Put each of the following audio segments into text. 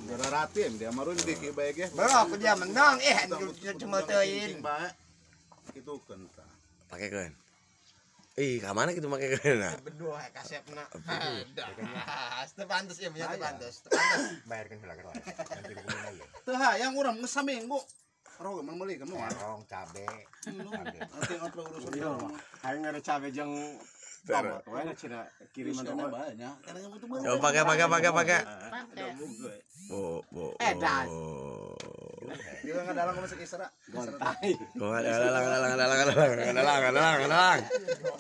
Berarti dia maru di baik ya. Bro, aku dia menang cuma teuing. Itu kenta. Pakai kan. Ih, ka mana gitu make kan? Berdua kasepna. Teu pantes ya, teu pantes. Teu pantes. Bayarkeun heula geus. Nanti kumaha ieu. Teu hayang urang geus saminggu. Roh mun meuli kamu. Rong cabe. Nanti ngobrol urusan. Hayang ada cabe jeung tomat wae cenah kiriman tomat banyak. Coba pakai. Bo. Edan. Dia ngadalang masuk Isra. Gontai. Ngadalang.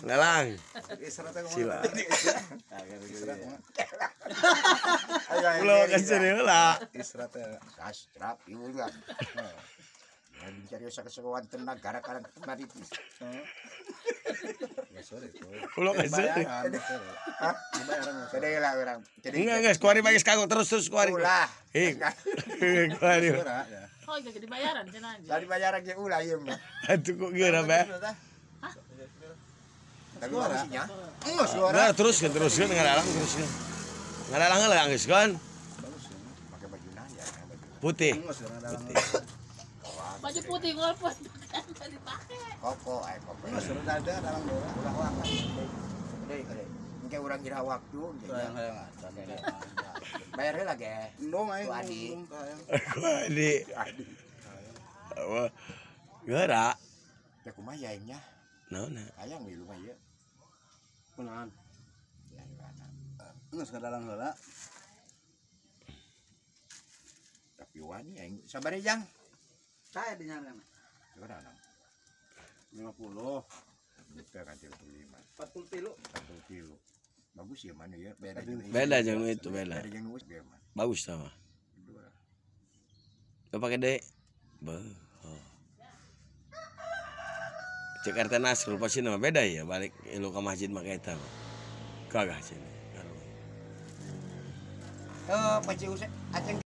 Ngadalang. Isra teh kumaha? Isra kumaha? Ulah kasih heula. Isra teh sastrap ieu ulah. Bincari keseruan tenaga karang maritis. Ulah kasih. Bayaran lah orang. Enggak, kuari bagi kagok terus kuari. Ulah. Kuari. Oh, jadi bayaran cenah. Dari bayaran ge ulah ieu mah. Atuh kok geura bae. Hah? Tapi bagusnya. Enggak suara. Nah, teruskeun ngadalang teruskeun. Ngadalang heula geus kan. Pakai baju nanya, baju. Putih. Baju putih golput kan dipakai. Koko ai koko. Enggak suara ada dalam dora. Ulah wakan. Deui. Engke urang kira waktu hayang. Bayar heula ge. Endong aing. Adi. Adi. Wah. Geura. Ya kumaha ya aingnya? Naon? Hayang we lumah ieu. Kunaon? Ya Geus kadalang heula. Tapi wani aing sabar jang. Saya dinyarana. Sabaraha nang? 50. Kita kan 35. 43. 43. Bagus ya mana ya? Beda beda jeung itu beda. Beda jeung nu mah. Bagus sama. Enggak pakai deh. Beuh. Cek RT Nasrul pasti nama beda ya balik lu ke masjid make eta. Kagak sini. Oh, Paci Usep aceng.